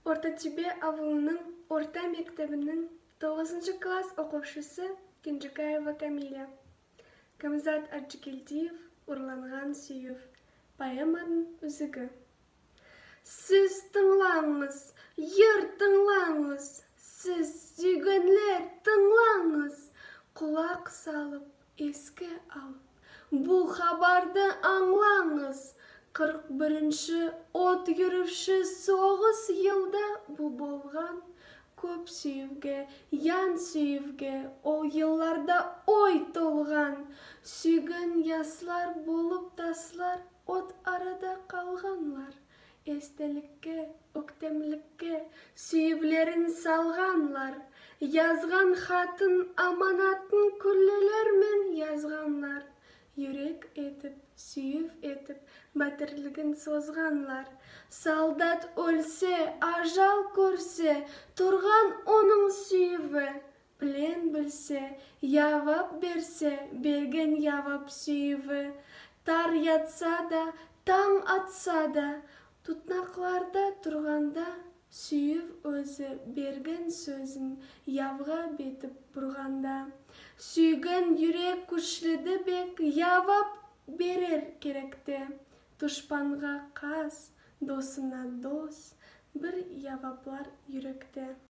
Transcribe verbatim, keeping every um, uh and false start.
Орта-Тоьбе авылынынъ орта мектебининъ тогызыншы класс окувшысы Кенжекаева Камиля. Гамзат Аджигельдиев. «Урланган суьюв». Поэмадынъ уьзиги. Сиз тынъланъыз, йыр тынъланъыз, сиз, суьйгенлер, тынъланъыз. Кулак салып, эске алып, бу хабарды анъланъыз. Кырк биринши от юрувшы согыс йылда бу болган. Коьп суьювге, ян суьювге ол йылларда ой толган. Суьйген яслар болып таслар, от арада калганлар. Эстеликке, оьктемликке суьювлерин салганлар. Язган хатын, аманатын куьллелер мен язганлар. Юрек этип, суьюв этип, баьтирлигин созганлар. Солдат оьлсе, ажал коьрсе, турган онынъ суьюви. Плен билсе, явап берсе, берген явап суьюви. Тар ятса да, танъ атса да, тутнакларда турганда, суьюв оьзи берген соьзин явга бетип бурганда. Суьйген юрек куьшли де бек, явап берер керекте. Душпанга кас, досына дос, бир яваплар юректе.